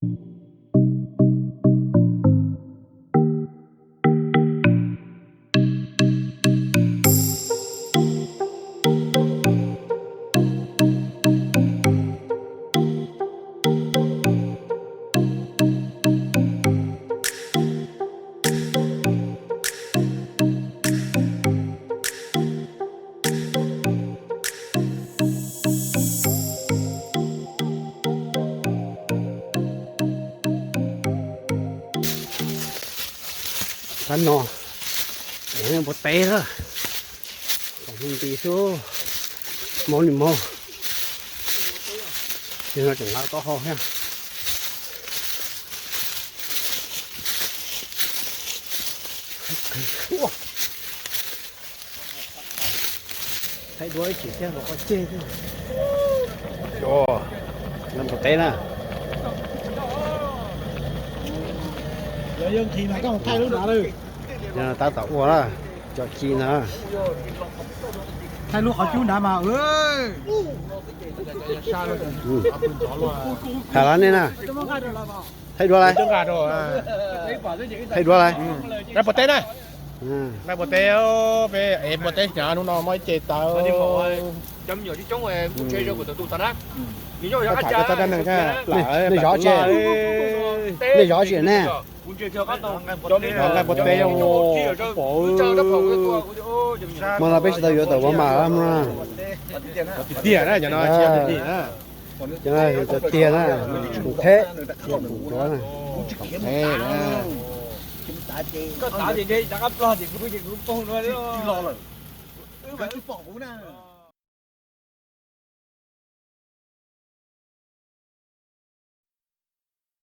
Tab no, npua teb lawm, nti xwb, mob li mob, no tseem nqa taub hau thiab. Thaij duab ib chim thiab los qhov ceg thiab. Npua teb na. Tab tom ua na, cov ci na. Thaij lub qhov cub nrad mas. Tham lawv nej na. Thaij duab lawm. Thaij duab lawm. Nqa puas teb na. Nqa puas teb, peb ev puas teb hnyav hnub no muaj ib ce tawv. Nej zov tsi? Nej zov tsi ne? Nqa puas teb, pom. Hmo no peb tsis tau yuav tawm ua mas lawm na. Tiag tiag na, cov no tiag na. Cov no tiag tiag na, tus theb, tus tuav na.